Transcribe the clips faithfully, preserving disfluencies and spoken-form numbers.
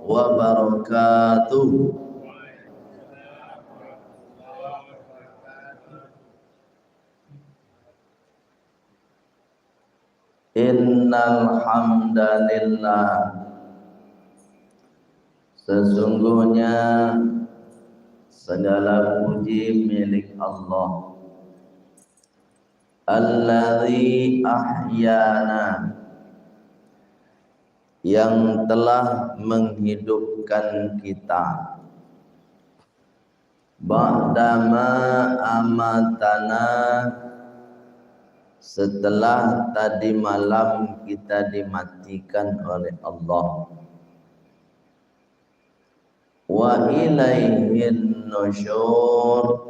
wabarakatuh. Innal hamdalillah. Sesungguhnya segala puji milik Allah. Alladzi ahyana, yang telah menghidupkan kita. Ba'dama amatana, setelah tadi malam kita dimatikan oleh Allah. Wa ilaihin nusyur,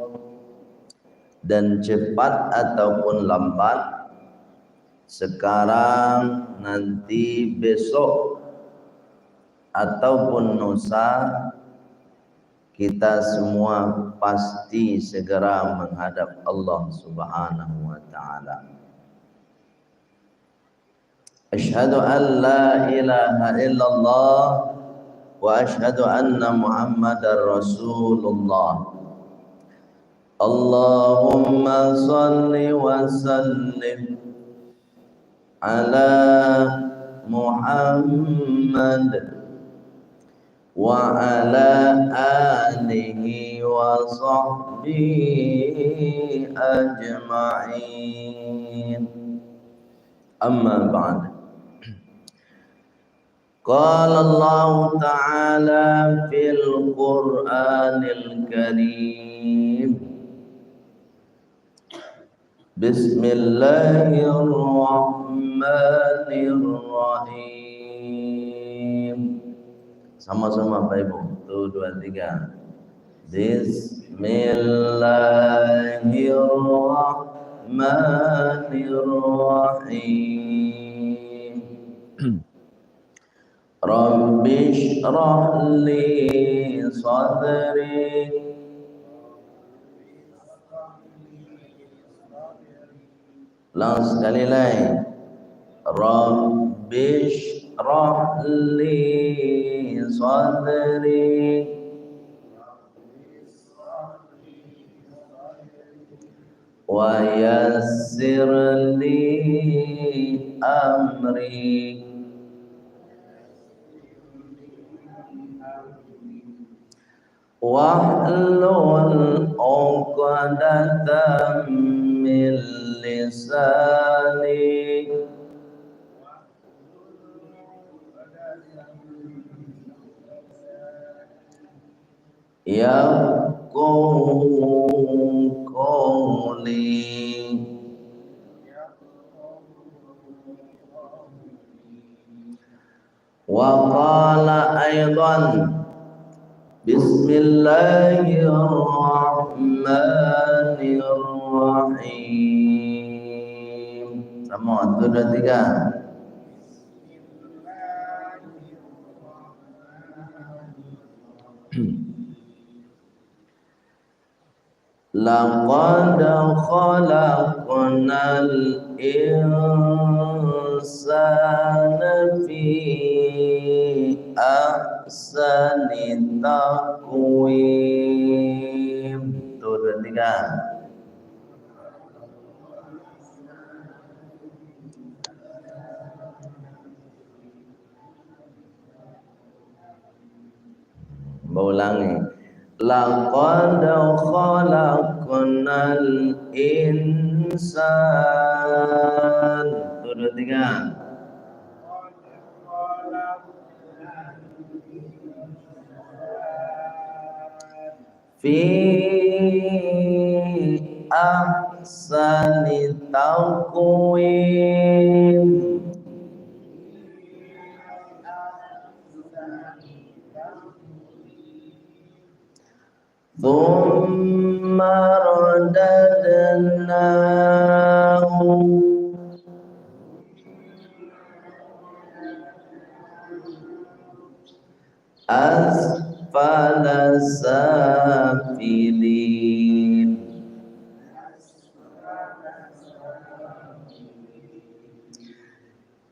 dan cepat ataupun lambat, sekarang, nanti, besok, ataupun lusa, kita semua pasti segera menghadap Allah Subhanahu wa Ta'ala. Asyhadu an la ilaha illallah wa asyhadu anna Muhammadar Rasulullah. Allahumma shalli wa sallim ala Muhammad wa ala alihi wa sahbihi ajma'in. Amma ba'd. Qala Allahu ta'ala fil Qur'anil Karim. Bismillahirrahmanirrahim. Sama-sama, Bapak Ibu. Satu, dua, tiga. Bismillahirrahmanirrahim. Rabbi shrah li sadri. Ulang sakali lai. Rabbi shrah li sadri. Wa yassir li amri. Wahlul uqdatam min lisani. Yafqahu qawli. Wa qala aidan, bismillahirrahmanirrahim. Sama, satu, dua, tiga. Laqad khalaqnal insana fi ahsani taqwim. Satu, dua, tiga. Baulangi. Laqad khalaqnal insan. Satu, dua, tiga. Fi ahsani taqwim. Tsumma radadnahu asfala safilin.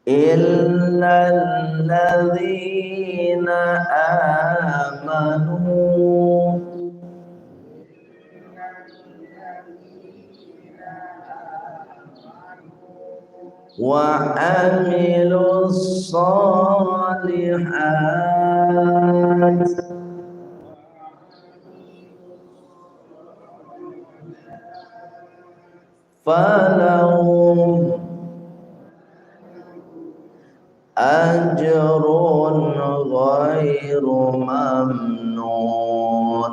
Illal الذين آمنوا وعملوا الصالحات فلهم أجر غير ممنون.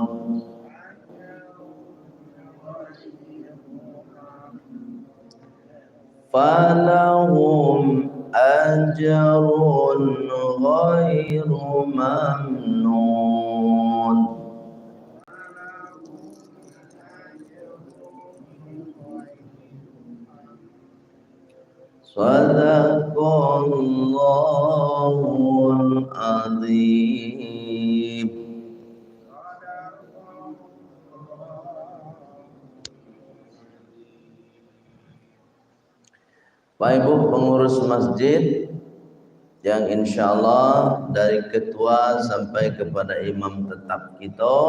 فلهم أجر غير ممنون. صدق الله العظيم. Bapak Ibu pengurus masjid, yang insya Allah dari ketua sampai kepada imam tetap kita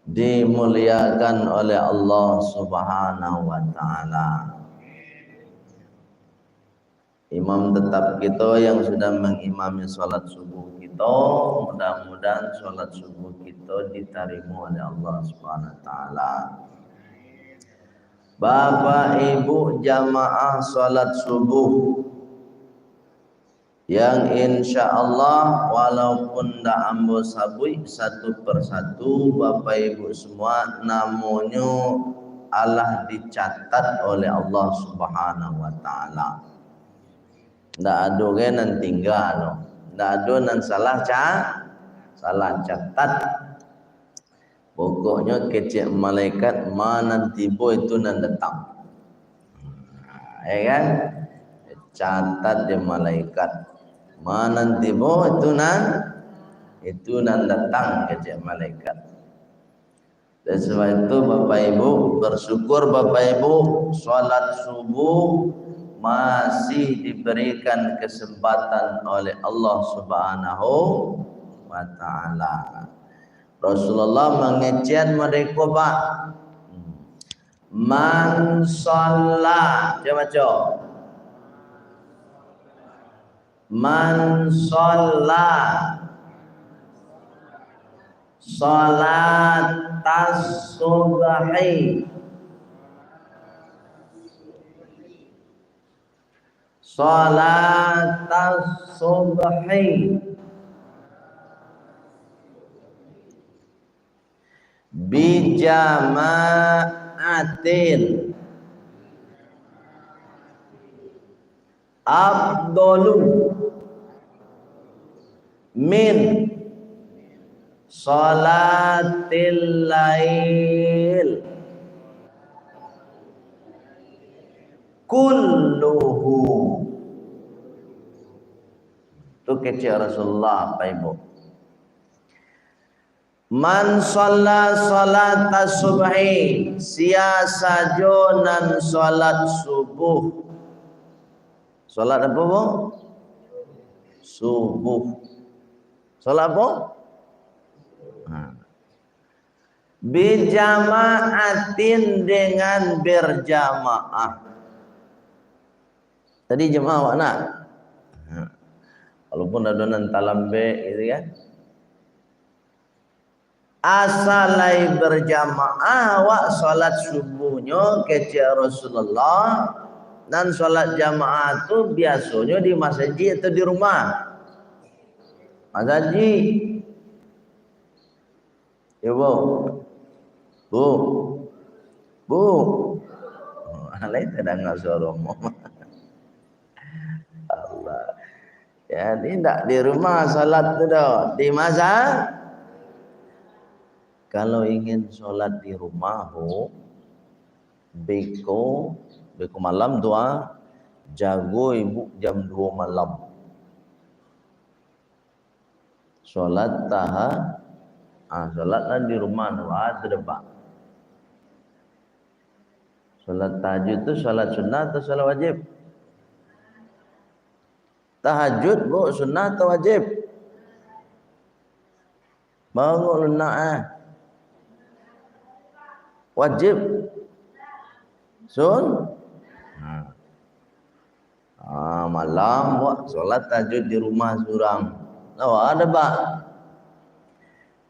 dimuliakan oleh Allah Subhanahu wa Ta'ala. Imam tetap kita yang sudah mengimami salat subuh kita, mudah-mudahan salat subuh kita diterima oleh Allah Subhanahu wa Ta'ala. Bapak Ibu jamaah salat subuh, yang insya Allah, walaupun ndak ambo sabuik satu persatu, Bapak Ibu semua, namonyo alah dicatat oleh Allah Subhanahu wa Ta'ala. Ndak ado gai nan tingga doh. Ndak ado nan salah ca-, salah catat. Pokoknyo kecek malaikat, ma nan tibo itu nan datang. Ya kan? Catat dek malaikat. Ma nan tibo itu nan, itu nan datang, kecek malaikat. Dan sebab itu, Bapak Ibu, bersyukur Bapak Ibu, salat subuh masih diberikan kesempatan oleh Allah Subhanahu wa Ta'ala. Rasulullah mangecekan mereka, Pak. Man shalla, cubo baco. Man shalla shalatas subhi. Shalatas subhi. Bijama'atin. Afdalu. Min. Shalatil lail. Kulluhu. Tu kecek Rasulullah, Bapak Ibu. Man shalla shalatas subhi, sia sajo nan salat subuh. Salat apo, Bu? Subuh. Salat apo? Ha. Bijama'atin, dengan berjamaah. Tadi jamaah awak nak? Ha. Walaupun ado nan talambek gitu kan. Asa lai berjamaah awak salat subuhnyo, kecek Rasulullah, nan salat jamaah tu biasonyo di masajik atau di rumah? Masajik. Yo, Bu. Bu. Bu. Oh, lai tadanga suaro mo. Allah. Jadi, ndak di rumah salat tu doh, di masa-, kalau ingin salat di rumah, Bu, beko, beko malam tu, ah, jago ibu jam duo malam. Salat taha-, ah, salat lah di rumah, tu, ah, tu dek, Pak. Salat tahajud tu salat sunnah atau salat wajib? Tahajud, Bu, sunnah atau wajib? Bangun lunak, eh. Wajib. Sun? Nah. Ah, malam, buat solat tahajud di rumah surang. Awak ada, Pak?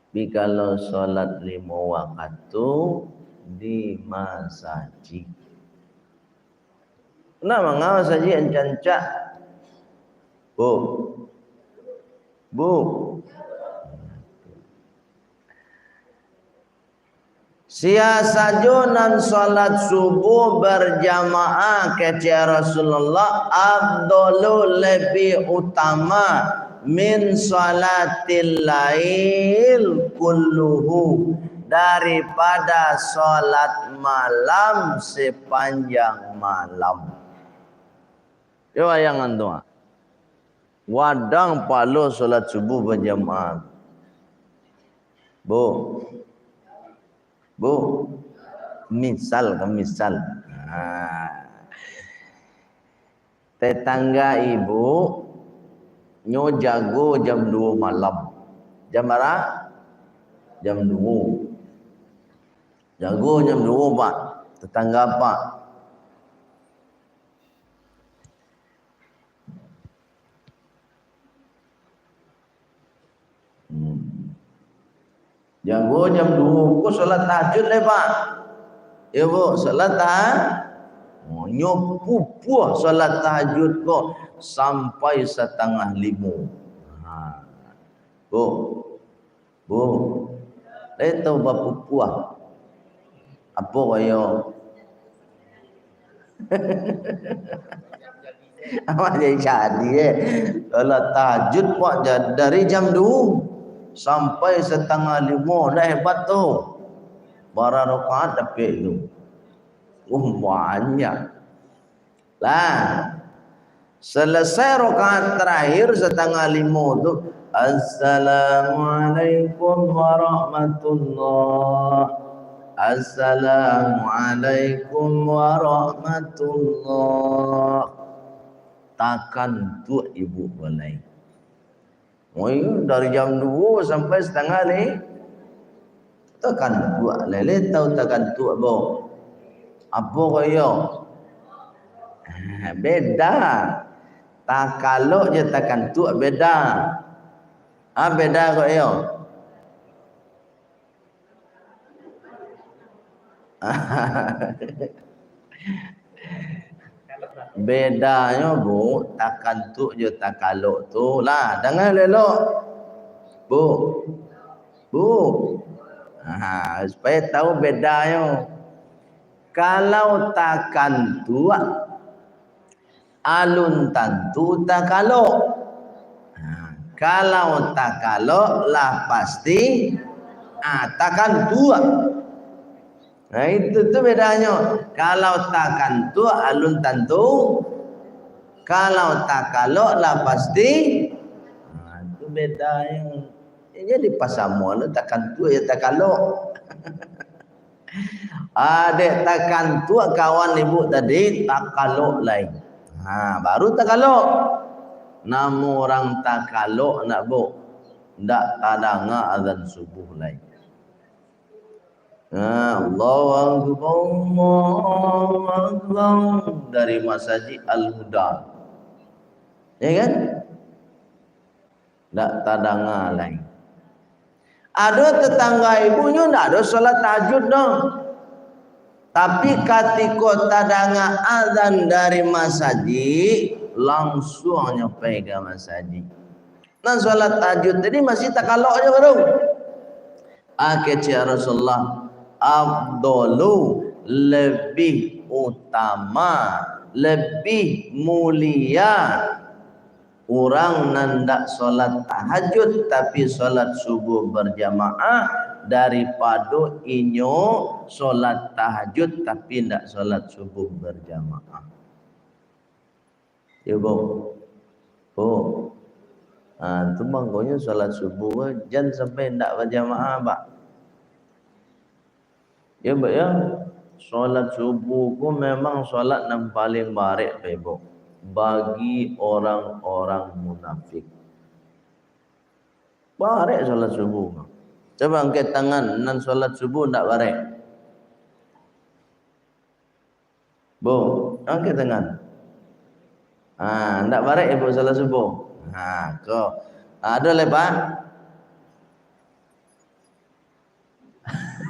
Tapi kalau solat limo wakatu di masajik. Nak manga masajik ancak-ancak? Bu. Bu. Sia sajo nan salat subuh barjamaah, kecek Rasulullah, afdalu, lebih utama, min salatil lail kulluhu, daripada salat malam sepanjang malam. Yo, bayangan tu, ah. Wadang pahalo salat subuh bajamaah. Bu. Bu. Misal kan, misal. Nah. Tetangga ibu nyo jago jam duo malam. Jam bara? Jam duo. Jago jam duo, Pak. Tetangga, Pak. Hmm. Jago jam duo ko salat tahajud lai, Pak. Yo, Bu, salat tahajud. Oh, nyo pupuah salat tahajud ko sampai satangah limo. Ha. Bu. Bu, lai tau bapupuah? Apo ko iyo? Awak jadi jadi, eh. Kalau tahajud, Pak, ja-, dari jam duo sampai satangah limo, dah hebat tu. Bara rakaat dapek tu? Oh, banyak. Lah, selesai rakaat terakhir satangah limo tu, "Assalamualaikum warahmatullah. Assalamualaikum warahmatullah." Takantuak ibu balai. Oh iyo, dari jam duo sampai satangah li-, takantuak, lai tau takantuak, bo. Apo ko iyo? Ah, beda. Takalok jo takantuak beda. Ah, beda ko iyo. Bedanyo, Bu, takantuak jo takalok tu. Lah, danga elok-elok. Bu. Bu. Ha, supaya tau bedanyo. Kalau takantuak, alun tantu takalok. Ha, kalau takalok, lah pasti, ah, takantuak. Nah, itu tu bedanyo. Kalau takantuak, alun tantu. Kalau takalok, lah pasti. Nah, itu bedanyo. Ya, jadi pasamoan takantuak jo takalok. Ah, dek takantuak kawan ibu tadi, takalok lai. Ha, baru takalok. Namo urang takalok ndak, Bu? Ndak tadanga azan subuh lai. Ha, Allahu Akbar, Allahu Akbar. Dari Masajik Al-Huda. Ya kan? Ndak tadanga lai. Ado tetangga ibunyo ndak ado salat tahajud doh. Tapi katiko tadanga azan dari masajik, langsuangnyo pai ka masajik. Nan salat tahajud tadi masih takalok jo baru. Ah, kecek Rasulullah, afdalu, lebih utama, lebih mulia urang nan ndak salat tahajud tapi salat subuh berjamaah, daripado inyo salat tahajud tapi ndak salat subuh berjamaah. Yo, Bu. Bu. Ha, tu mangkonyo salat subuh ko jan sampai ndak bajamaah, Pak. Yo, Bu, yo. Salat subuh ko memang salat nan paling barek, Pak, Ibu. bagi orang-orang munafik. Barek salat subuh. Cubo angkek tangan, nan salat subuh ndak barek? Bu, angkek tangan. Ha, ndak barek ibu salat subuh? Ha, ko. Ha, ado lai, Pak?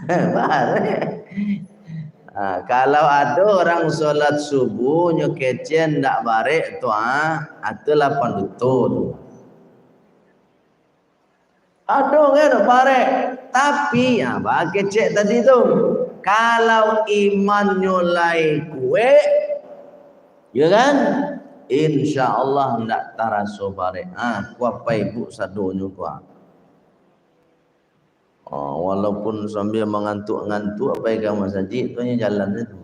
Barek. Ha, kalau ado urang salat subuh nyo kecek ndak barek tu, ha, itulah panduto tu. Ado kan barek, tapi, ha, bakecek tadi tu, kalau imannyo lai kuek, yo kan, insya Allah ndak taraso barek. Ha, kuapai ibu sadonyo kuah. Oh, walaupun sambil mangantuak-ngantuak pai ka masajik, tu nyo jalan tu.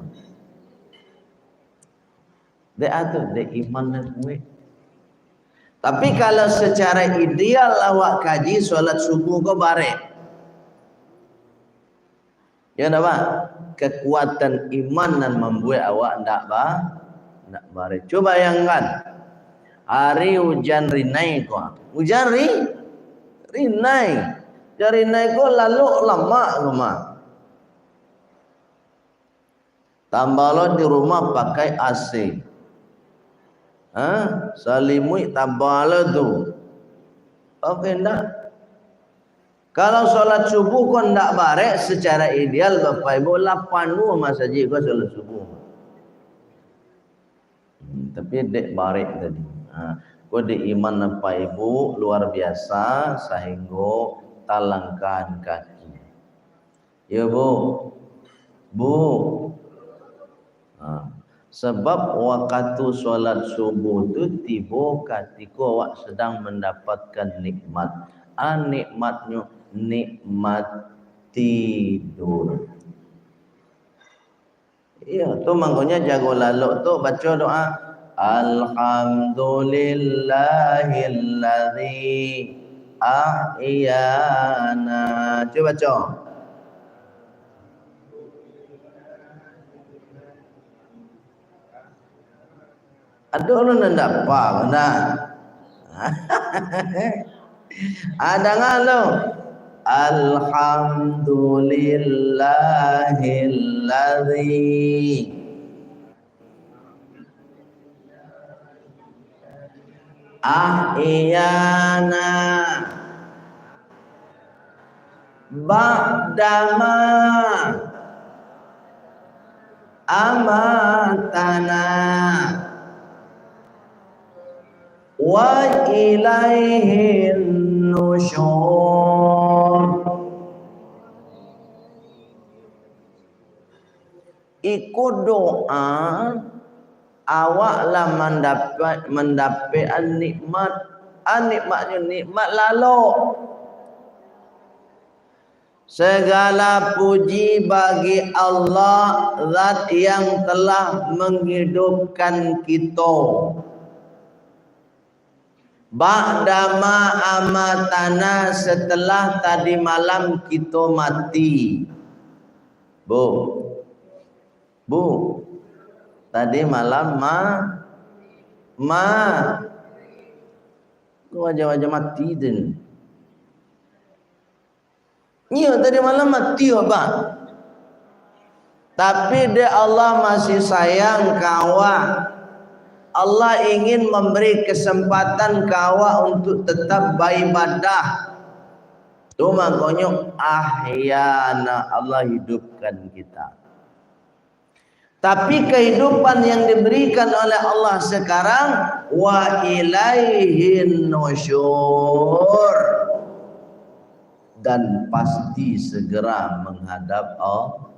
Dek atu, dek iman nan kuek. Tapi kalau secara ideal awak kaji, salat subuh ko barek. Ya ndak, Pak? Kekuatan iman nan mambuek awak ndak ba-, ndak barek. Cubo bayangkan, hari ujan rinai ko. Ujan ri-, rinai. Ujan rinai ko lalok lamak ko mah. Tambah lo di rumah pakai A C. Ha? Salimuik tambah lo tu. Oke, ndak? Kalau salat subuh ko ndak barek, secara ideal, Bapak Ibu, lah panuah masajik ko salat subuh. Hmm, tapi dek barek tadi. Ha, ko dek iman Bapak Ibu luar biasa, sahinggo talangkahan kaki. Yo, Bu. Bu. Ha. Sabab wakatu salat subuh tu tibo katiko awak sadang mandapatkan nikmat. A, nikmatnyo nikmat tidur. Iyo, tu mangkonyo jago lalok tu baco doa, "Alhamdulillahilladzi ahyana." Cubo baco. Ado urang nan dapa bana. Ah, danga tu. Alhamdulillahilladzi ahyana ba'dama amatana wa ilaihin nusyur. Iko doa, awak lah mandapek, mandapek nikmat. Ah, nikmatnyo nikmat lalok. Segala puji bagi Allah, Zat yang telah menghidupkan kito. Ba'dama amatana, setelah tadi malam kito mati. Bu. Bu. Tadi malam ma-, ma-, ko wajah-wajah mati tu. Iyo, tadi malam mati, Abah. Tapi dek Allah masih sayang ka awak. Allah ingin memberi kesempatan ka awak untuk tetap baibadah. Tu makonyo, ahyana, Allah hidupkan kita. Tapi kehidupan yang diberikan oleh Allah sekarang, wa ilaihin nusyur. Dan pasti segera menghadap Allah.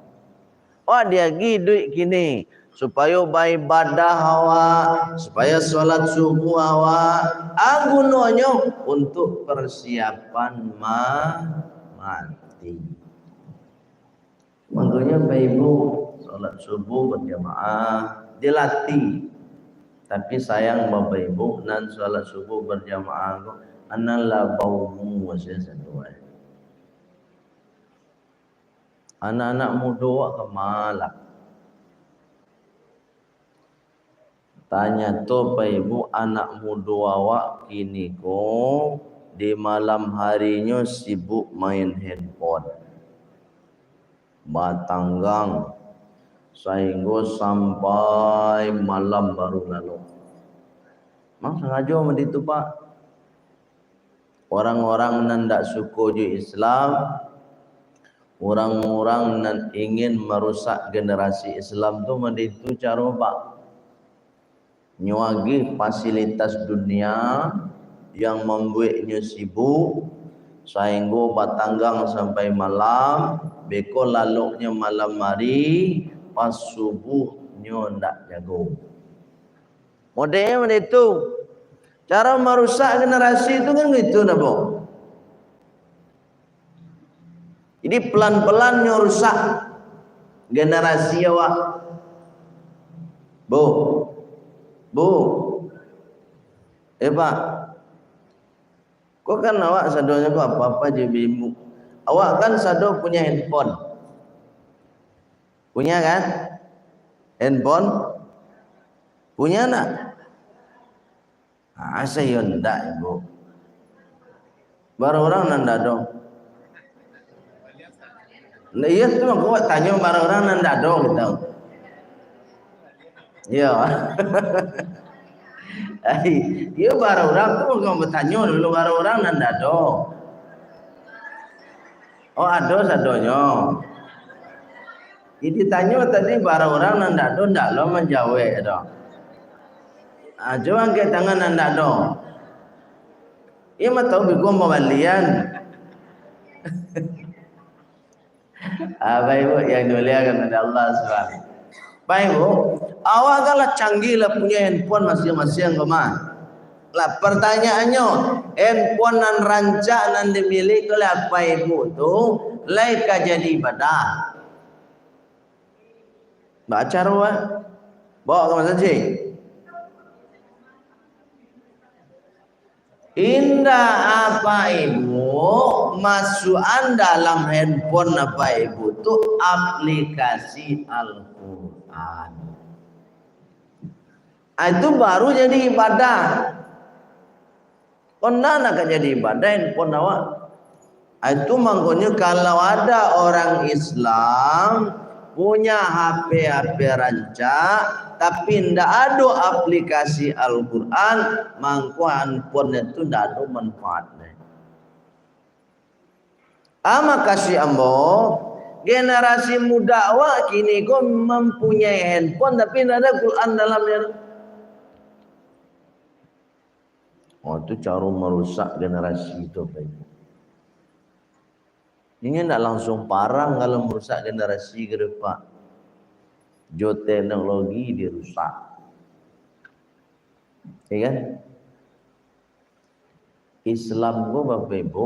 Wah, diagiah iduik kini, supayo baibadah awak, supayo salat subuh awak, ah, gunonyo untuk persiapan ma-, mati. Mangkonyo, Bapak Ibu, salat subuh berjamaah dilatih. Tapi sayang, Bapak Ibu, nan salat subuh berjamaah ko, anak lah baumua sajo, eh. Anak-anak mudo awak ka malak. Tanyato Pak Ibu, anak mudo awak kini ko di malam harinyo sibuk main handphone, batanggang, sainggo sampai malam baru lalok. Mang sangajo mah ditu, Pak? Orang-orang nan dak suko jo Islam, orang-orang nan ingin marusak generasi Islam tu mah ditu caro, Pak. Nyo agih fasilitas dunia yang mambueknyo sibuk, sainggo batanggang sampai malam, beko laloknyo malam hari, pas subuh nyo ndak jago. Modelnyo model itu. Cara marusak generasi tu kan gitu, nabo. Jadi, pelan-pelan nyo rusak generasi awak. Bu. Bu. Eh, Pak. Ko kan awak sadonyo ko apa-apa je bimuk. Awak kan sado punya handphone. Punya kan? Handphone? Punya ndak? Ah, asa iyo ndak, Ibu. Bara urang nan ndak ado? Nah, iyo tu mangko awak tanyo bara urang nan ndak ado gitu. Iyo. Ai, iyo bara urang tu mangko batanyo dulu bara urang nan ndak ado. Oh, ado sadonyo. Jadi tanyo tadi bara urang nan ndak ado, ndak lo manjawek doh. Ah, cubo angkek tangan nan ndak ado. Iyo mah tahu biko pambalian. Ah, Bapak Ibu yang dimuliakan oleh Allah Subhanahu. Bapak Ibu, awak kan lah canggih lah punya handphone masing-masing ko mah. Lah, pertanyaannyo, handphone nan rancak nan dimiliki oleh Bapak Ibu tu lai ka jadi ibadah? Baco caro, ah. Bawa ka masajik. Indak, Apak Ibu, masuakan dalam handphone Apak Ibu tu aplikasi Al-Quran. Ah, itu baru jadi ibadah. Kok ndak nak jadi ibadah handphone awak? Ah, itu mangkonyo kalau ada orang Islam punya H P-H P rancak, tapi ndak ado aplikasi Al-Quran, mangko handphone itu ndak ado manfaatnyo. Ah, makasih ambo, generasi muda awak kini ko mampunyai handphone, tapi ndak ada Quran dalamnyo. Oh, tu caro marusak generasi tu, Bapak Ibu. Inyo ndak langsung parang kalau marusak generasi ke depan. Jo teknologi dirusak. Ya kan? Islam ko, Bapak Ibu,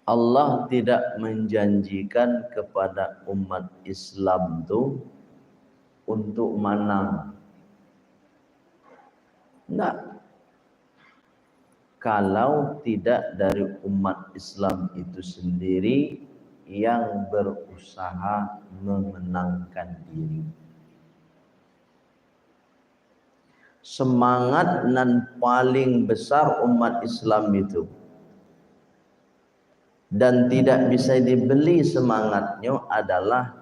Allah tidak menjanjikan kepada umat Islam tu untuk manang. Ndak. Kalau tidak dari umat Islam itu sendiri yang berusaha memenangkan diri. Semangat nan paling besar umat Islam itu, dan tidak bisa dibeli semangatnyo adalah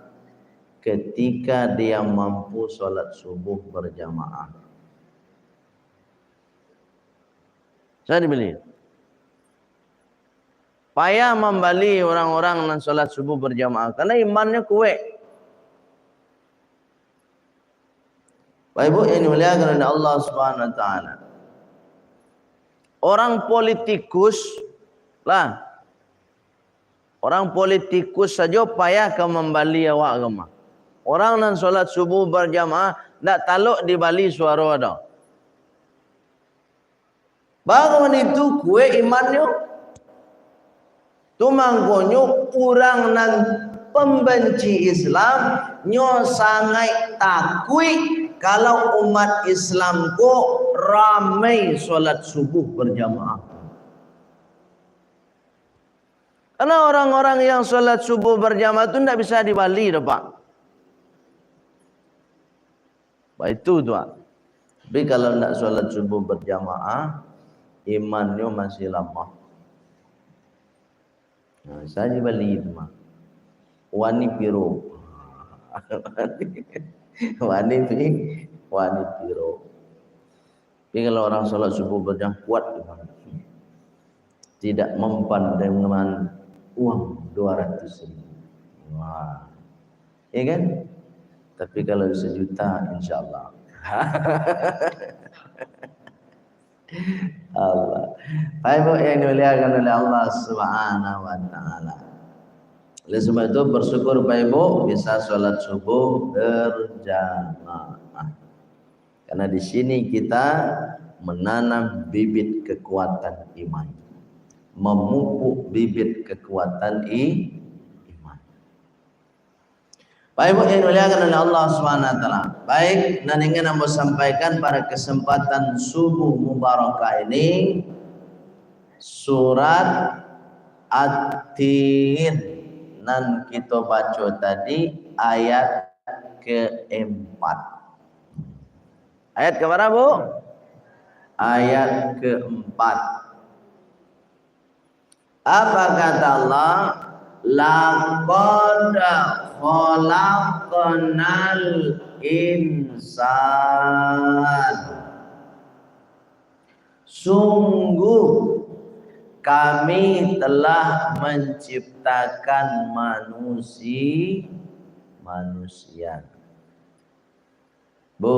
ketika dia mampu sholat subuh berjamaah. Bisa dibeli. Payah mambali orang-orang nan sholat subuh berjamaah, karena imannyo kuaik. Bapak Ibu yang dimuliakan oleh Allah Subhanahu wa Taala. Orang politikus lah. Orang politikus sajo payah ka mambali awak ka mah. Orang nan sholat subuh berjamaah ndak talok dibali suaro doh. Bagaimana itu kuaik imannyo? Tu mangkonyo urang nan pambanci Islam, nyo sangaik takuik kalau umat Islam ko ramai sholat subuh berjamaah. Karena orang-orang yang sholat subuh berjamaah tu ndak bisa dibali doh, Pak. Baitu tu, ah. Tapi kalau ndak solat subuh berjamaah, imannyo masih lamah. Nah, sajo bali tu mah. Wani piro? Wani pi-, wani piro? Tapi kalau orang solat subuh berjamaah, kuat iman. Tidak mempan dengan uang dua ratus ribu. Wah. Ya kan? Tapi kalau sejuta, insya Allah. Allah. Bapak Ibu yang dimuliakan oleh Allah Subhanahu wa Ta'ala. Oleh sebab itu, bersyukur Bapak Ibu bisa sholat subuh berjamaah. Karena di sini kita menanam bibit kekuatan iman. Memupuk bibit kekuatan i-, iman. Baik, Ibu yang dimuliakan oleh Allah Subhanahu wa Ta'ala. Baik, nan ingin ambo sampaikan pada kesempatan subuh mubarakah ini, surat At-Tin nan kito baco tadi, ayat keempat. Ayat ke bara, Bu? Ayat keempat. Apa kata Allah? "Laqad khalaqnal insan." Sungguh Kami telah menciptakan manusi-, manusia. Bu,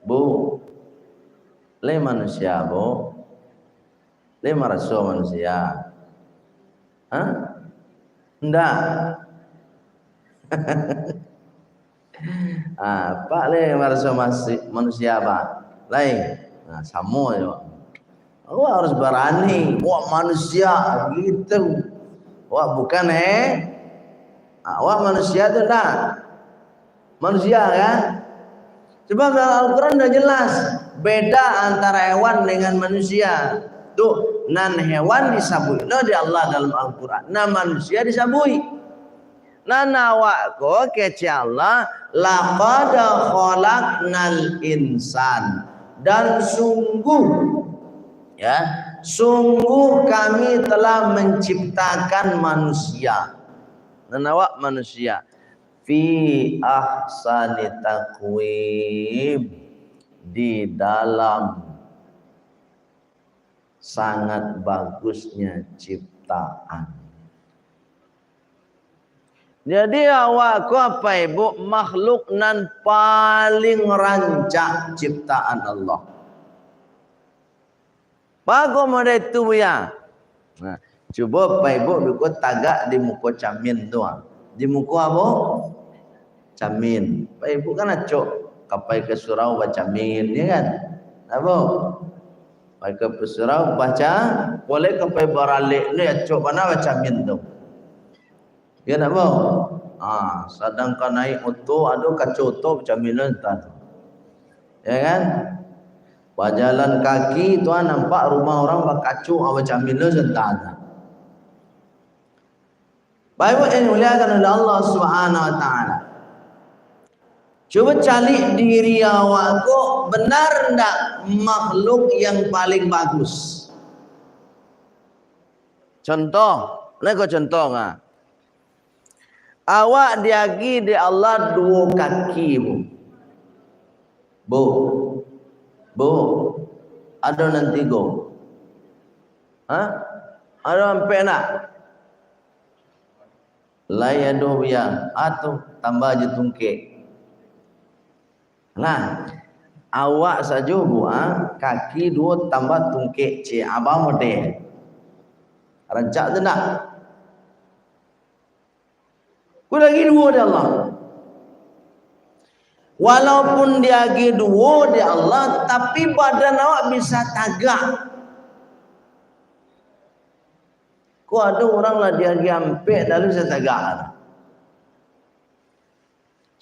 Bu, lai manusia, Bu? Lai maraso manusia? Hah? Ndak. Ah, Pak lai maraso masi-, manusia, Pak? Lai. Nah, samo jo. Awak harus barani. Awak manusia, gitu. Awak bukan, eh? Ah, awak manusia tu ndak? Manusia, kan? Sebab dalam Al-Quran udah jelas beda antara hewan dengan manusia. Tu, nan hewan disabuik no di Allah dalam Al-Quran. Nan manusia disabuik. Nan awak ko kecek Allah, "Laqad khalaqnal insan." Dan sungguh, ya, sungguh Kami telah menciptakan manusia. Nan awak manusia. Fi ahsani taqwim, di dalam sangat bagusnya ciptaan. Jadi, awak ko, Apak Ibu, makhluk nan paling rancak ciptaan Allah. Bagus model tu, Buya. Nah, cubo Apak Ibu biko tagak di muko camin tu, ah. Di muko apo? Camin. Apak Ibu kan acok ka pai ka surau bacamin, ya kan? Apo? Pai ka surau baca, boleh ka pai baralek ni acok bana bacamin tu. Ya ndak, Bang? Ah, sadang ka naik oto, ado kaco oto bacamin entah tu. Ya kan? Bajalan kaki tu, ah, nampak rumah urang bakaco, ah, bacamin lo santa. Bapak Ibu yang dimuliakan oleh Allah Subhanahu wa Ta'ala. Cubo caliak diri awak ko, benar ndak makhluk yang paling bagus? Contoh, lai ko contoh, ah. Awak diagiah dek Allah duo kaki, Bu. Bu. Bu. Ado nan tigo? Hah? Ado ampek ndak? Lai ado, Buya. Ah, tu, tambah jo tungkek. Nah, awak sajo, Bu, ah, kaki duo tambah tungkek ciek, abah model. Rancak tu ndak? Ko diagiah duo dek Allah. Walaupun diagiah duo dek Allah, tapi badan awak bisa tagak. Ko ado urang lah diagiah ampek, lalu bisa tagak.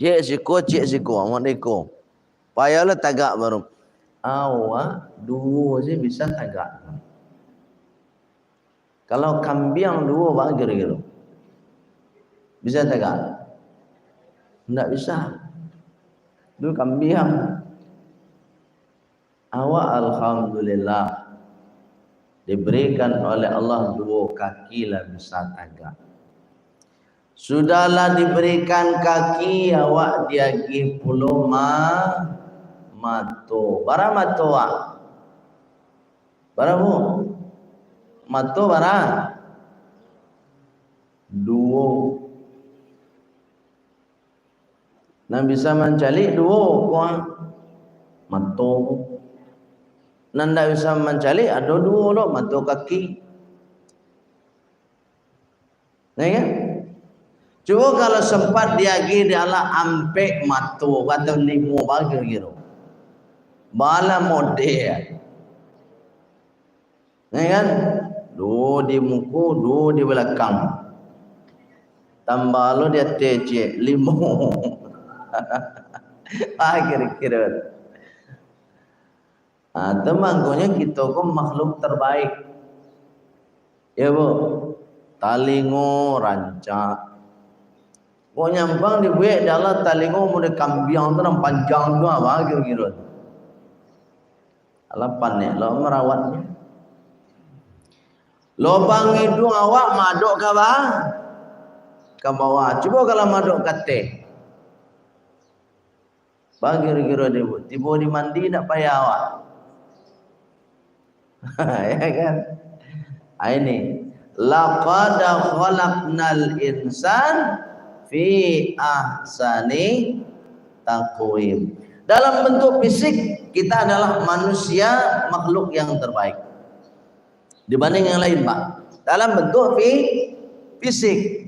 Ciek siko, ciek siko, amak deko. Payahlah tagak baru. Awak duo se bisa tagak. Kalau kambiang duo, baa kiro-kiro? Bisa tagak? Ndak bisa. Tu kambiang. Awak alhamdulillah diberikan oleh Allah duo kaki lah bisa tagak. Sudahlah diberikan kaki, awak diagih pulo ma-, mato. Bara mato awak? Bara, Bu? Mato bara? Duo. Nan bisa mancaliak duo, ko mato. Nan ndak bisa mancaliak, ado duo lo, mato kaki. Nah, kan? Cubo kalau sempat diagih dek Allah ampek mato atau limo, baa kiro-kiro? Baa model. Nah, kan? Duo di muko, duo di balakang. Tambah lo di ateh ciek, limo. Ah, kiro-kiro. Ah, tu mangkonyo kito ko makhluk terbaik. Ya, Bu? Talingo rancak. Kok nyampang dibuek dek Allah talingo model kambiang tu nan panjang tu, baa kiro-kiro? Alah, panek lo marawatnyo. Lobang iduang awak madok ka ba-, ka bawah. Cubo kalau madok ka ateh. Baa kiro-kiro dek, Bu? Tibo di mandi ndak payah awak. Ya kan? Ah, ini. "Laqad khalaqnal insan fi ahsani taqwim." Dalam bentuk fisik, kita adalah manusia, makhluk yang terbaik dibanding yang lain, Pak. Dalam bentuk fi-, fisik.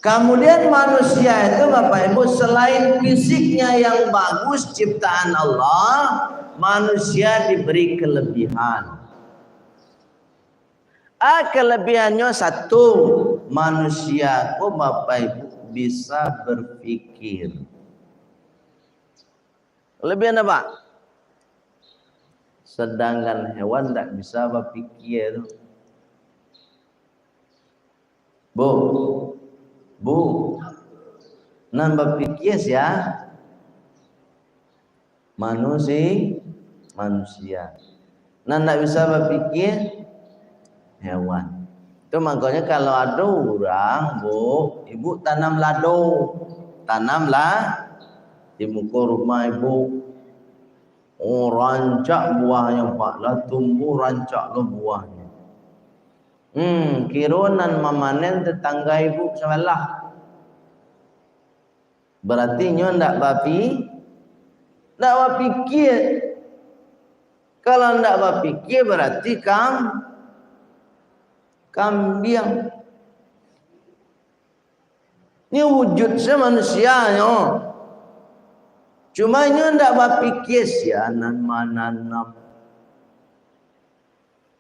Kemudian manusia itu, Bapak Ibu, selain fisiknya yang bagus ciptaan Allah, manusia diberi kelebihan. Ah, kelebihannyo satu, manusia ko, Bapak Ibu, bisa berpikir. Kelebihan apa? Sedangkan hewan ndak bisa bapikia tu. Bu, Bu, nan bapikia sia? Manusi-, manusia. Nan ndak bisa bapikia, hewan. Tu mangkonyo kalau ado urang, Bu, ibu tanam lado, tanamlah di muko rumah ibu. Oh, rancak buahnyo, Pak, lah tumbuah rancak lo buahnyo. Hmm, kiro nan mamanen tetangga ibu sabalah. Berarti nyo ndak bapi-, ndak bapikia. Kalau ndak bapikia, berarti kam-, kambiang. Nyo wujud se manusia nyo. Cuma nyo ndak bapikia sia nan mananam.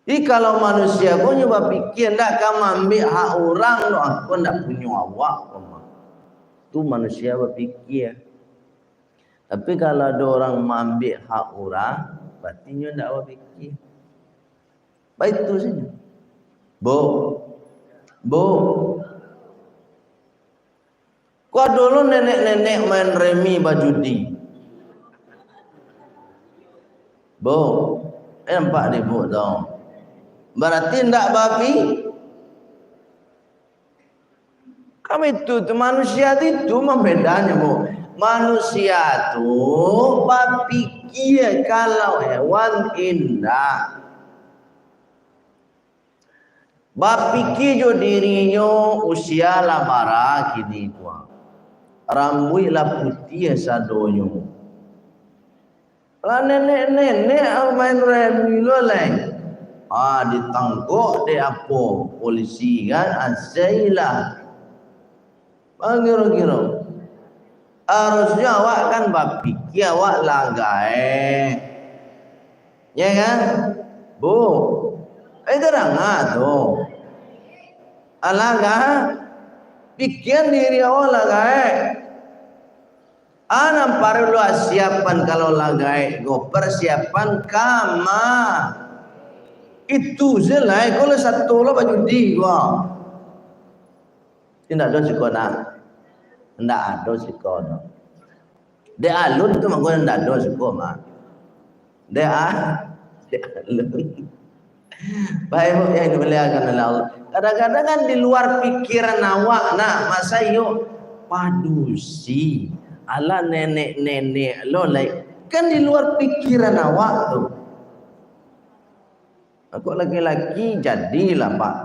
Jadi, kalau manusia ko nyo bapikia, ndak ka maambiak hak urang tu, ah, ko ndak punyo awak ko mah. Tu manusia bapikia. Tapi, kalau ado urang maambiak hak urang, berarti nyo ndak bapikia. Baitu sajo. Bu, Bu, Ko ado lo nenek-nenek main remi bajudi. Bu, eh, nampak dek Bu tu. Berarti ndak bapi-, kami tu, tu manusia tu, itu mah bedanyo, Bu. Manusia tu bapikia, kalau hewan indak. Bapikia jo dirinyo, usia lah bara kini ko. Rambuik lah putiah sadonyo. Lah nenek-nenek main remi lo lai. Ah, ditangkok dek apo? Polisi kan, ah, sailah. Baa kiro-kiro? Harusnyo awak kan bapikia, awak lah gaek. Ya kan? Bu, eh, itu danga tu. Alah gaek. Pikia diri awak lah gaek. Ah, nan paralu siapan kalau lah gaek ko, persiapan kama. Itu se lah, eh, kalau sato lo bajudi ko. Indak ado siko nak. Indak ado siko nak. Dek alun tu mangko nan dado suko mah. Dek a-, dek alun. Baik, Ibu, yang dimuliakan oleh Allah. Kadang-kadang kan di luar pikiran awak nak, masa iyo padusi, alah nenek-nenek lo lai. Kan di luar pikiran awak tu. Aku laki-laki, jadilah, Pak.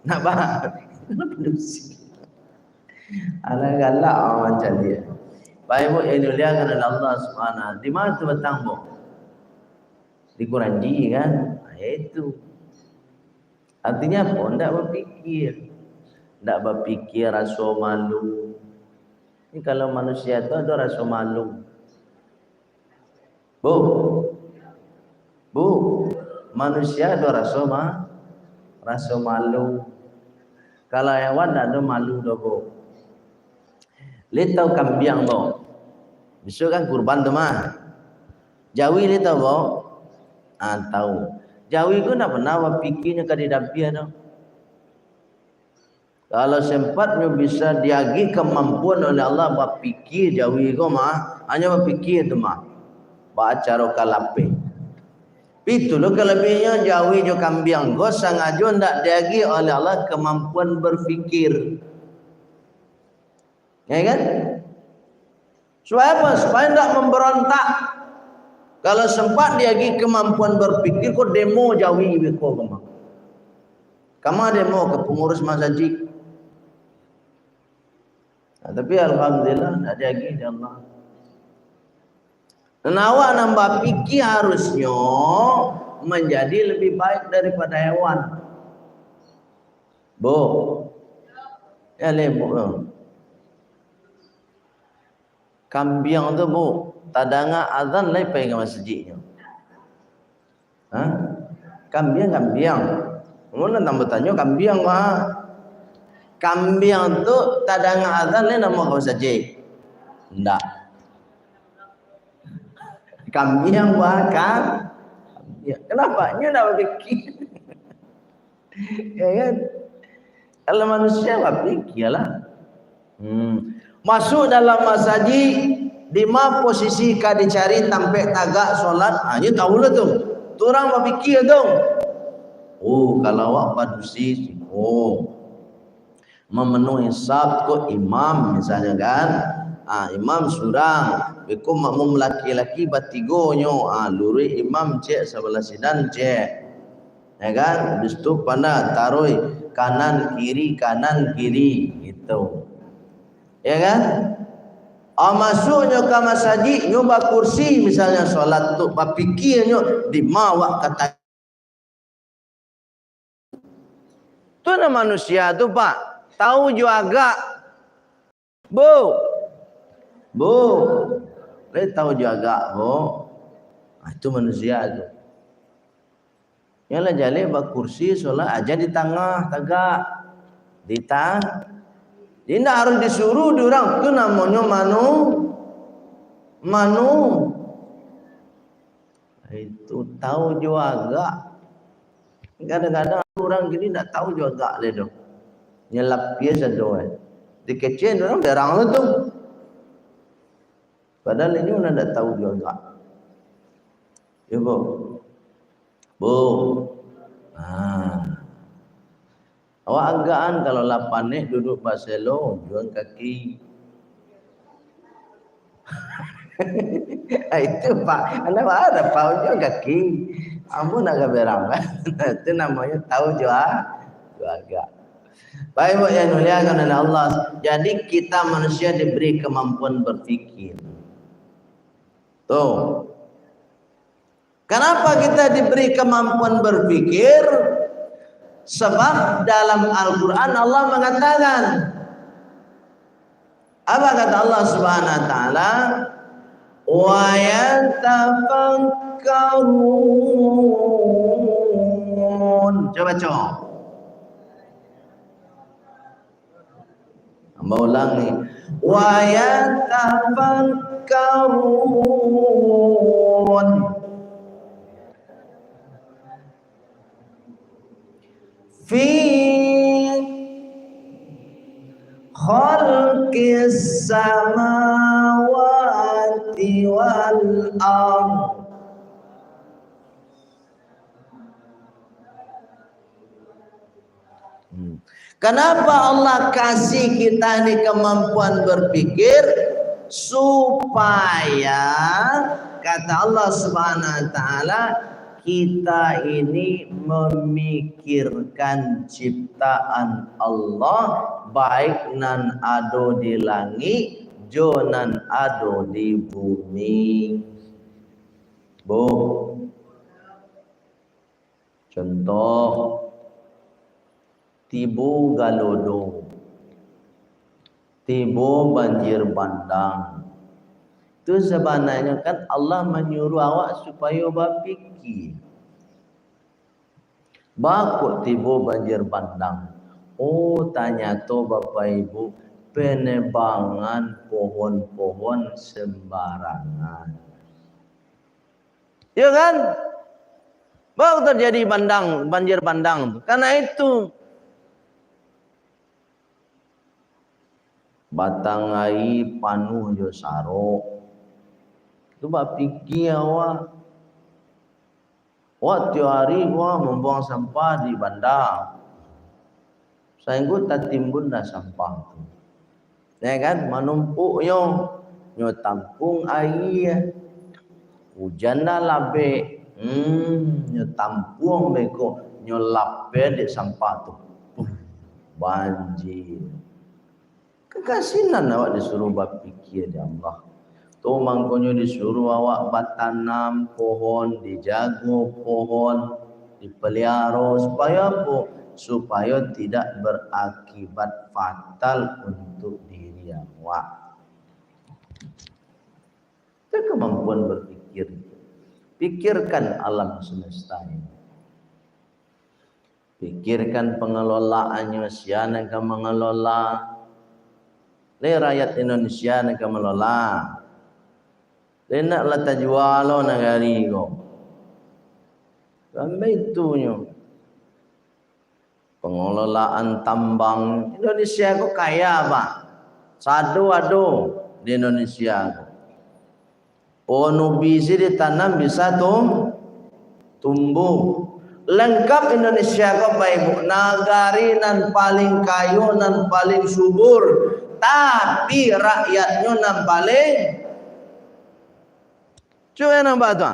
Nak, Pak? Padusi. Alah galak awak macam dia. Baik, Ibu, yang dimuliakan oleh Allah Subhanahu. Di mana tu batang, Bu? Di Kuranji, kan? Nah, itu. Artinya apa? Ndak bapikir. Ndak bapikir, raso malu. Ini kalau manusia tu ada raso malu. Bu. Bu. Manusia ada raso ma-, raso malu. Kalau hewan ndak ada malu doh, Bu. Lai tahu kambiang, Bu? Bisuak kan kurban tu mah. Jawi lai tahu, Bu? Ah, tahu. Jawi ko ndak pernah bapikirnyo ka didabiah tu. Kalau sempat nyo bisa diagih kamampuan oleh Allah bapikir jawi ko mah, hanyo bapikir tu mah. Bacaro ka lapeh. Itu lo kalabiahnyo jawi jo kambiang ko sangajo ndak diagih oleh Allah kamampuan berpikir. Ya kan? Supaya apa? Supaya ndak memberontak. Kalau sempat diagih kemampuan berpikir, ko demo jawi beko kama. Kama demo ka pengurus masajik. Nah, tapi alhamdulillah, ndak diagih dek Allah. Nan awak nan bapikir harusnyo manjadi lebih baik daripada hewan. Bu. Ya, le, Bu. Kambiang tu, Bu, tadanga azan lai pai ka masajiknyo. Ha? Kambiang, kambiang. Mun nan batanyo kambiang, Pak. Kambiang tu tadanga azan lai namo ka masajik? Ndak. Kambiang, Pak, kam-, ya, kenapa? Nyo ndak bapikir. Ya kan? Kalau manusia bapikir lah. Hmm. Masuk dalam masajik, di ma posisi ka dicari tampek tagak solat, ha, nyo tahu lah tu. Tu urang bapikir tu. Oh, kalau awak padusi, oh, memenuhi saf ko imam, misalnya kan. Ah, imam surang, beko makmum laki-laki batigo nyo. Ah, luruih imam cek, sabalah sinan cek. Ya kan? Habis tu pandai taruih kanan kiri, kanan kiri, gitu. Ya kan? Ah, masuknyo ka masajik, nyo bakursi, misalnya solat tu, bapikirnyo di ma awak ka ta-, tu nah manusia tu, Pak, tahu jo agak. Bu. Bu. Eh, tahu jo agak, Bu. Ah, itu manusia tu. Yang lah jaleh bakursi, solat aja di tangah, tagak. Di ta-, jadi ndak harus disuruh di urang. Tu namonyo manu-, manu-, Itu tahu jo agak. Kadang-kadang urang kini ndak tahu jo agak lai doh. Nyo lapiah sado, eh. Dikecek urang berang tu. Padahal inyo lah ndak tahu jo agak. Yo, Bu. Bu. Ha. Awak agakan kalau lah panek duduk baselo, ujuang kaki. Itu, Pak. Anda marah, Pak, ujuang kaki. Ambo nak ka berang. Itu namonyo tahu jo a-, jo agak. Baik, Bu, yang dimuliakan oleh Allah. Jadi, kita manusia diberi kemampuan berpikir. Tuh. Kenapa kita diberi kemampuan berpikir? Sebab dalam Al-Quran Allah mengatakan, apa kata Allah Subhanahu wa Taala? "Wa yatafakkarun." Coba, coba. Hamba ulangi. "Wa yatafakkarun fi khalqis samawati Allah. Hmm. Kenapa Allah kasih kita ni kemampuan berpikir? Supaya, kata Allah Subhanahu wa Ta'ala, kita ini memikirkan ciptaan Allah, baik nan ado di langik jo nan ado di bumi. Bu, contoh, tibo galodong, tibo banjir bandang. Tu sabananyo kan Allah manyuruh awak supayo bapikia. Baa kok tibo banjir bandang? Oh, tanyato Bapak Ibu, penebangan pohon-pohon sembarangan. Iyo kan? Baru terjadi bandang, banjir bandang tu. Karena itu, batang aia panuah jo sarok. Tu bapikia awak. Awak tiok ari awak mambuang sampah di banda. Sainggo tatimbunlah sampah tu. Ya kan? Manumpuknyo, nyo tampuang aia. Ujan lah labek. Hmm, nyo tampuang beko, nyo lapeh dek sampah tu. Puh, banjir. Kekasinan awak disuruh bapikia dek Allah. Tu mangkonyo disuruh awak batanam pohon, dijago pohon, dipeliharo. Supayo apo? Supayo tidak berakibat fatal untuk diri awak. Itu kemampuan berpikir. Pikirkan alam semesta ini. Pikirkan pengelolaannyo, sia nan ka mangelola. Lai rakyat Indonesia nan ka mangelola. Lai ndak lah tajua lo nagari ko. Sampai itunyo. Pengelolaan tambang. Indonesia ko kaya, Pak. Sado ado di Indonesia ko. Pohon ubi se ditanam bisa tu tumbuh. Lengkap Indonesia ko, Bapak Ibu. Nagari nan paling kayo, nan paling subur. Tapi rakyatnyo nan paling, cubo nampak tu.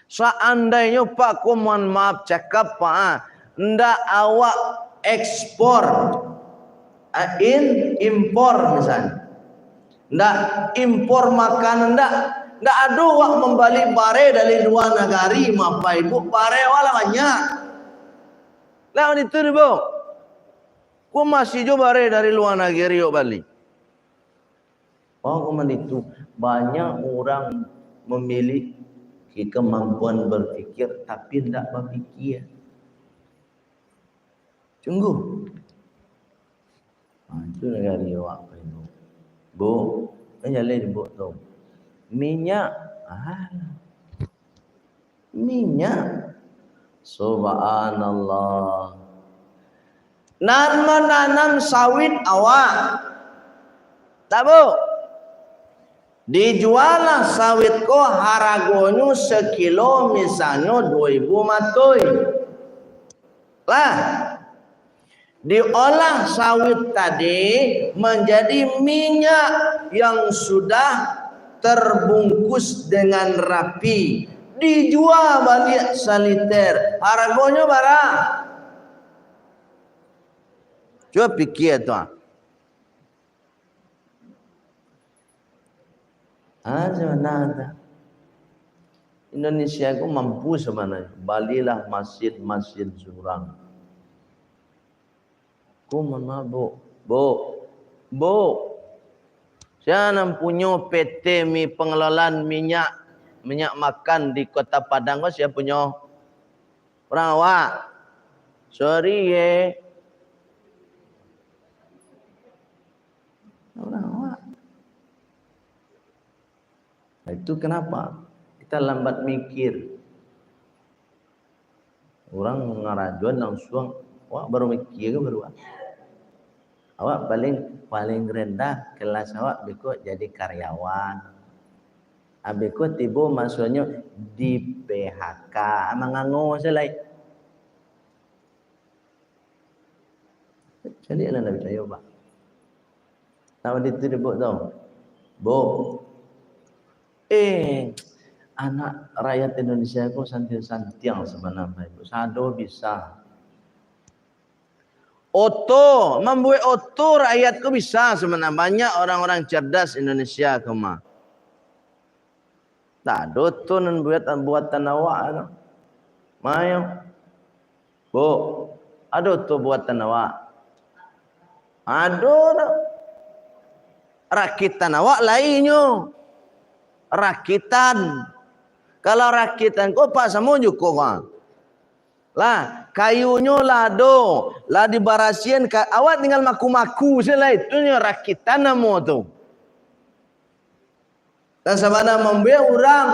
Saandainyo, Pak, ko mohon maaf cakap, Pak, ah, ndak awak ekspor, ah, in, impor misalnyo. Ndak impor makanan, ndak, ndak ado awak mambali bareh dari lua nagari, Bapak Ibu, bareh awak lah banyak. Lah, itu, Bu. Ko masih jo bareh dari lua nagari awak bali. Oh, kuman itu, banyak urang mamiliki kamampuan bapikir, tapi indak bapikia. Sungguah. Ha, itu nagari awak ko, Bu. Bu, kan jaleh di Bu tu. Minyak, ah, minyak. Subhanallah. Nan mananam sawit awak. Tak, Bu? Dijualah sawit ko haragonyo sakilo misalnyo duo ribu matoi. Lah, diolah sawit tadi manjadi minyak yang sudah terbungkus dengan rapi. Dijua baliak saliter. Haragonyo bara? Cubo pikia tu, ah. Ah, sabananyo. Indonesia ko mampu sabananyo. Balilah masin-masin surang. Ko mohon maaf, Bu. Bu. Bu. Sia nan punyo P T mi-, pengelolaan minyak, minyak makan di Kota Padang ko sia punyo? Urang awak. Sorry, ye. Urang awak. Nah, itu kenapa kita lambat mikir. Urang ngarajoan langsuang, awak baru mikir ko baru, ah. Awak paling, paling rendah kelas awak beko jadi karyawan. Abih ko tibo masonyo di-P H K, mangango se lai. Caliaklah, ndak picayo, Pak. Ndak itu dibuek tu. Bu. Eh, anak rakyat Indonesia ko santiang-santiang sabananyo, Ibu. Sado bisa. Oto, mambuek oto rakyat ko bisa sabananyo. Banyak orang-orang cerdas Indonesia ko mah. Ndak ado tu nan buat, buatan awak tu. Mayo. Bu, ado tu buatan awak? Ado tu. Rakitan awak lai nyo. Rakitan. Kalau rakitan ko, Pak, samo juko, Bang. Lah, kayunyo lah ado, lah dibarasian, ka-, awak tinggal maku-maku se lah, itu nyo rakitan namo tu. Nan sabana mambuek urang.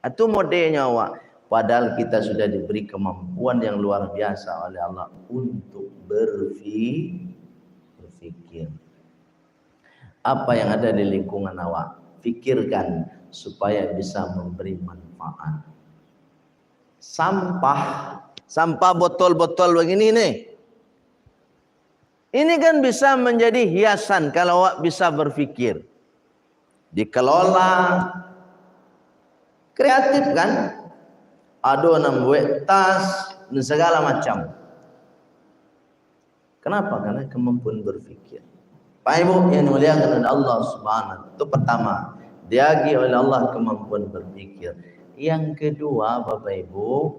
Itu modelnyo awak. Padahal kita sudah diberi kemampuan yang luar biasa oleh Allah untuk berfi-, berpikir. Apa yang ada di lingkungan awak, pikirkan supaya bisa memberi manfaat. Sampah, sampah botol-botol begini nih. Ini kan bisa menjadi hiasan kalau awak bisa berpikir. Dikelola, kreatif kan? Ado nan buek tas, dan segala macam. Kenapa? Karena kemampuan berpikir. Bapak Ibu yang dimuliakan oleh Allah Subhanahu, itu pertama, diagi oleh Allah kemampuan berpikir. Yang kedua, Bapak Ibu,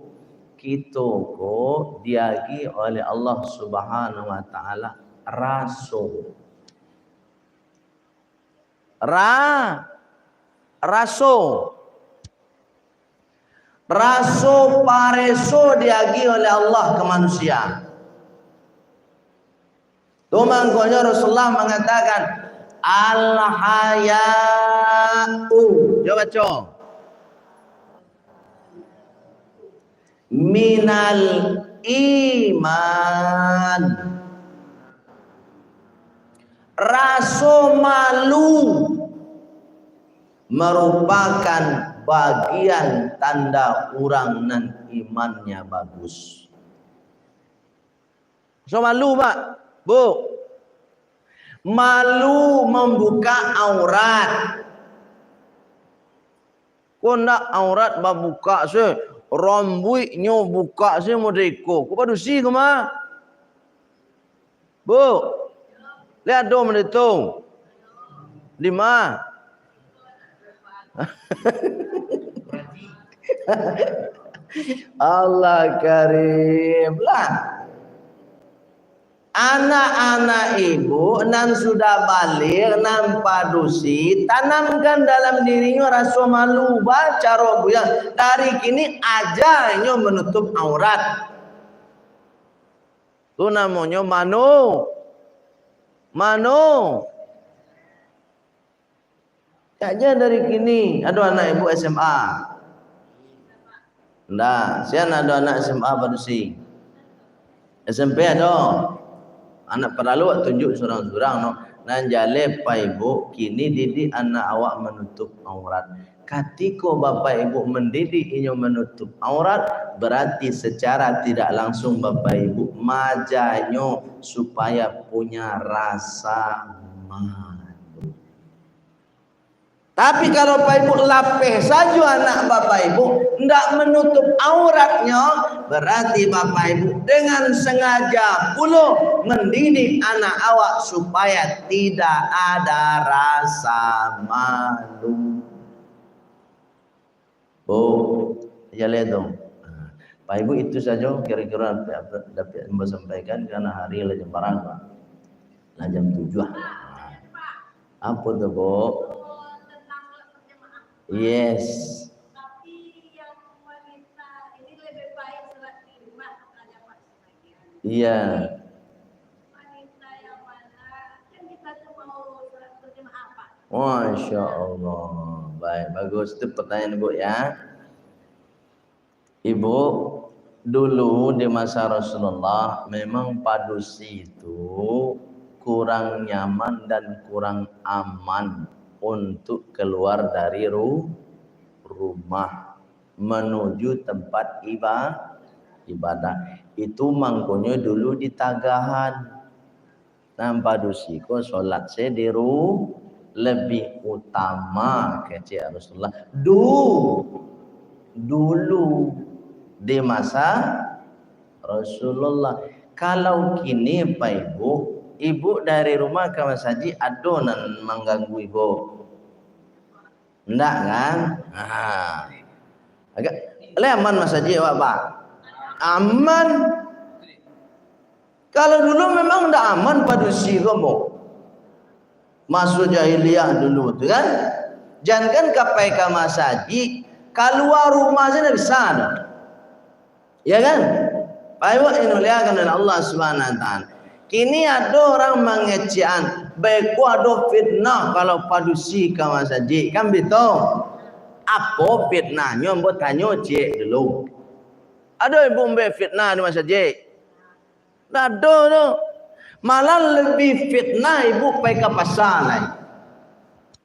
kito ko diagi oleh Allah Subhanahu wa Ta'ala raso. Ra-, raso. Raso pareso diagi oleh Allah ka manusia. Tu mangkonyo Rasulullah mangatakan, "Al-haya'u." Cubo baco. "Minal iman." Raso malu marupakan bagian tanda urang nan imannya bagus. Raso malu, Pak, Bu. Malu mambuka aurat. Ko ndak aurat babukak se, rambuiknyo bukak se model iko. Ko padusi ko mah? Bu, lai ado model tu? Dima? Allah Karim lah. Anak-anak ibu nan sudah baligh, nan padusi, tanamkan dalam dirinyo raso malu. Bacaro buyang, dari kini aja inyo manutup aurat. Tu namonyo mano. Mano. Cak ja dari kini, ado anak ibu S M A? Ndak, sia ado anak S M A padusi? S M P ado? Anak paralu awak tunjuk surang-surang no. Nan jaleh, Pak Ibu, kini didik anak awak manutup aurat. Katiko Bapak Ibu mandidik inyo manutup aurat, berarti secara tidak langsung Bapak Ibu maajanyo supaya punya rasa malu. Tapi kalau Bapak Ibu lapeh sajo anak Bapak Ibu, ndak manutup auratnyo, berarti Bapak Ibu dengan sengaja pulo mendidik anak awak supaya tidak ada rasa malu. Oh, jaleh tu. Bapak Ibu, itu sajo kira-kira dapat, dapat ambo sampaikan, karena hari lah jam bara, Pak. Lah jam tujuah. Apo tu, Bu? Yes. Iya. Masya Allah. Baik, bagus. Itu pertanyaan Ibu, ya. Ibu, dulu di masa Rasulullah, memang padusi itu kurang nyaman dan kurang aman. untuk keluar dari ru-, rumah menuju tempat iba-, ibadah. Itu mangkonyo dulu ditagahan. Nan padusi ko solat se di ru-, lebih utama, kecek Rasulullah. Du-, dulu di masa Rasulullah. Kalau kini, Pak Ibu, ibu dari rumah ka masajik, ado nan mangganggu ibu? Ndak, kan? Ha. Agak, lai aman masajik awak, Pak? Aman. Kalau dulu memang ndak aman padusi ko, Bang. Maso jahiliah dulu tu, kan? Jankan ka pai ka masajik, kalua rumah se ndak bisa doh. Ya, kan? Baik, Ibu, yang dimuliakan oleh Allah Subhanahu wa Ta'ala. Kini ado urang mangecekan, baiko ado fitnah kalau padusi ka masajik, kan bitu? Apo fitnahnyo, ambo tanyo ciek dulu. Ado ibu ambo fitnah di masajik? Ndak ado tu. Malah lebih fitnah ibu pai ka pasa lai.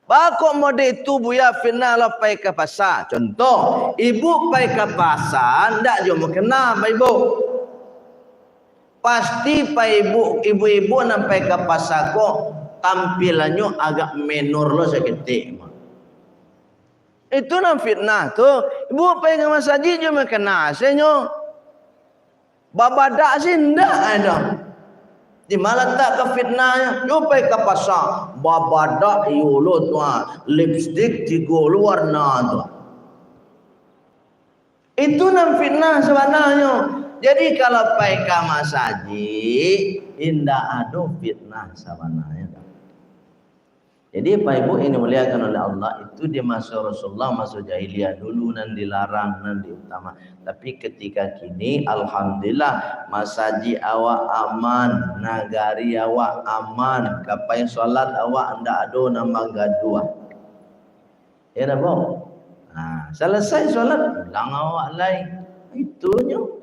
Baa kok mode tu, Buya, fitnah lah pai ka pasa? Contoh, ibu pai ka pasa, ndak jo mukena, Pak Ibu. Pasti Pak Ibu, ibu-ibu nan pai ka pasa ko, tampilannyo agak menor lo saketek. Itu nan fitnah tu. Ibu pai ka masajik jo mukena, asenyo. Babadak sih ndak ado. Di ma latak ka fitnahnyo? Yo pai ka pasa, babadak iyo lo tu, ah, lipstik tigo lo warna tu. Itu nan fitnah sabananyo. Jadi kalau pai ka masajik, indak ado fitnah sabananyo. Jadi, Bapak Ibu yang dimuliakan oleh Allah, itu di maso Rasulullah, maso jahiliah dulu nan dilarang, nan diutama. Tapi ketika kini, alhamdulillah, masajik awak aman, nagari awak aman, ka pai solat awak ndak ado nan bagaduah. Ya dah, Bang? Nah, selesai solat, pulang awak lai. Itunyo.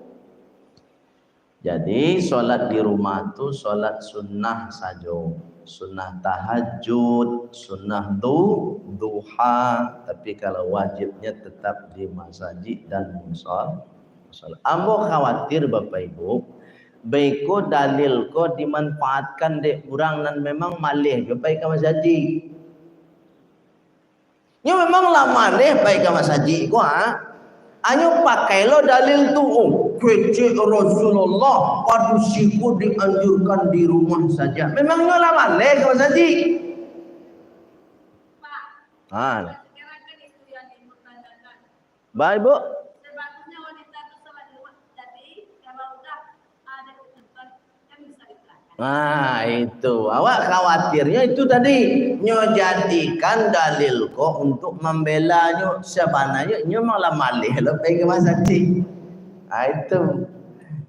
Jadi, solat di rumah tu solat sunnah sajo. Sunnah tahajud, sunnah du-, duha. Tapi kalau wajibnya tetap di masajik dan musol-, musol-. Ambo khawatir, Bapak Ibu, baiko dalil ko dimanfaatkan dek urang nan memang maleh jo pai ka masajik. Nyo memang lah maleh pai ka masajik ko, ha? Anyo pakai lo dalil tu, oh, kecek Rasulullah, padusi ko dianjurkan di rumah saja. Memang nyo lah maleh ka masajik. Ha. Baik, Bu. Nah, itu. Awak khawatirnyo itu tadi. Nyo jadikan dalil ko untuk mambela nyo. Sabananyo nyo malah maleh lo pai ka masajik. Nah, itu.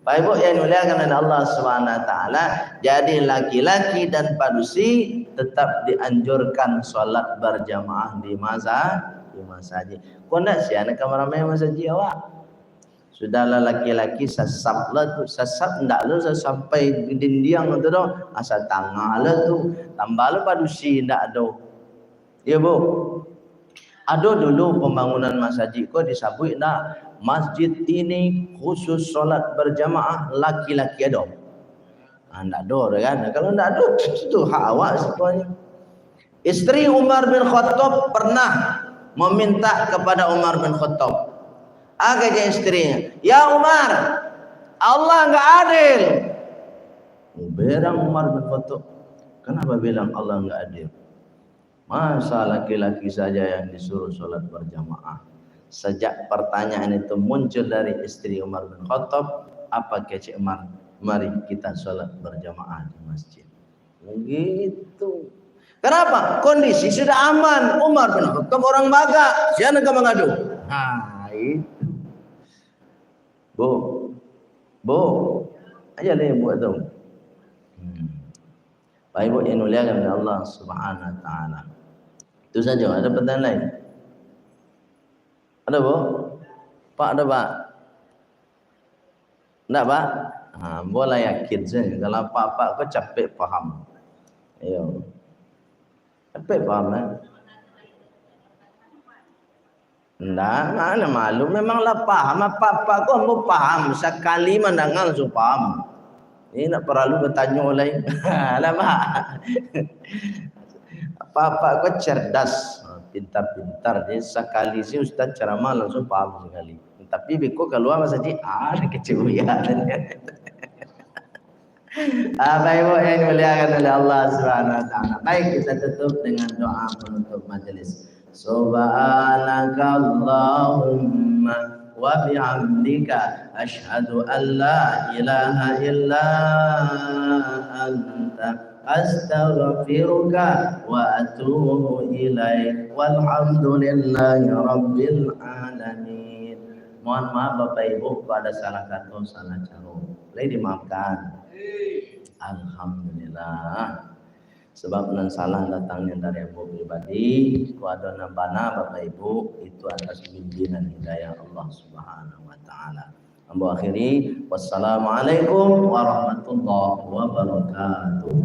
Bapak Ibu yang dimuliakan oleh Allah Subhanahu wa Ta'ala, jadi laki-laki dan padusi tetap dianjurkan salat berjamaah di masa-, di masajik. Kok ndak sia nan ka maramai masajik awak? Sudahlah laki-laki sasap lah tu, sasap ndak lo sampai dindiang tu doh, asa tangah lah tu, tambah lo padusi ndak ado. Ya, Bu. Ado dulu pambangunan masajik ko disabuik ndak, masjid ini khusus solat berjamaah laki-laki ado. Ah, ndak ado doh kan. Kalau ndak ado, tu, tu hak awak sebenarnya. Isteri Umar bin Khattab pernah meminta kepada Umar bin Khattab. Apa kata isteri, "Ya Umar, Allah nggak adil." Berang Umar bin Khattab, "Kenapa bilang Allah nggak adil? Masa laki-laki saja yang disuruh sholat berjamaah?" Sejak pertanyaan itu muncul dari isteri Umar bin Khattab, apa kecek Umar? "Mari kita sholat berjamaah di masjid." Begitu. Kenapa? Kondisi sudah aman. Umar bin Khattab orang bagak. Sia nan ka mangadu? Ha, itu. Bu. Bu. Aja lah buat tu. Hmm. Bapak Ibu yang dimuliakan oleh Allah Subhanahu wa Ta'ala. Itu saja. Ada pertanyaan lain? Ada, Bu? Pak, ada, Pak? Ndak, Pak? Ha, ambo lah yakin sajo. Kalau apak-apak ko capek paham. Iyo. Capek paham, eh? Ndak, mana malu. Memanglah paham. Apak-apak ko ambo paham. Sakali mandanga langsung paham. Ini ndak paralu batanyo lai. Alah, Pak. Apak-apak ko cerdas. Pintar-pintar. Jadi sakali si ustaz ceramah langsung paham sakali. Tapi beko kalua masajik, ah, kecek buya. Bapak Ibu yang dimuliakan oleh Allah Subhanahu wa Ta'ala. Baik, kita tutup dengan doa penutup majelis. Subhanakallahumma wa bihamdika, asyhadu an la ilaha illa anta, astaghfiruka wa atubu ilaik. Walhamdulillahi rabbil alamin. Mohon maaf Bapak Ibu, kalau ada salah kata, salah cara. Boleh dimaafkan. Alhamdulillah. Sebab nan salah datangnya dari ambo pribadi, kalau ada nan bana Bapak Ibu, itu atas bimbingan hidayah Allah Subhanahu wa Ta'ala. Ambo akhiri, wassalamualaikum warahmatullahi wabarakatuh.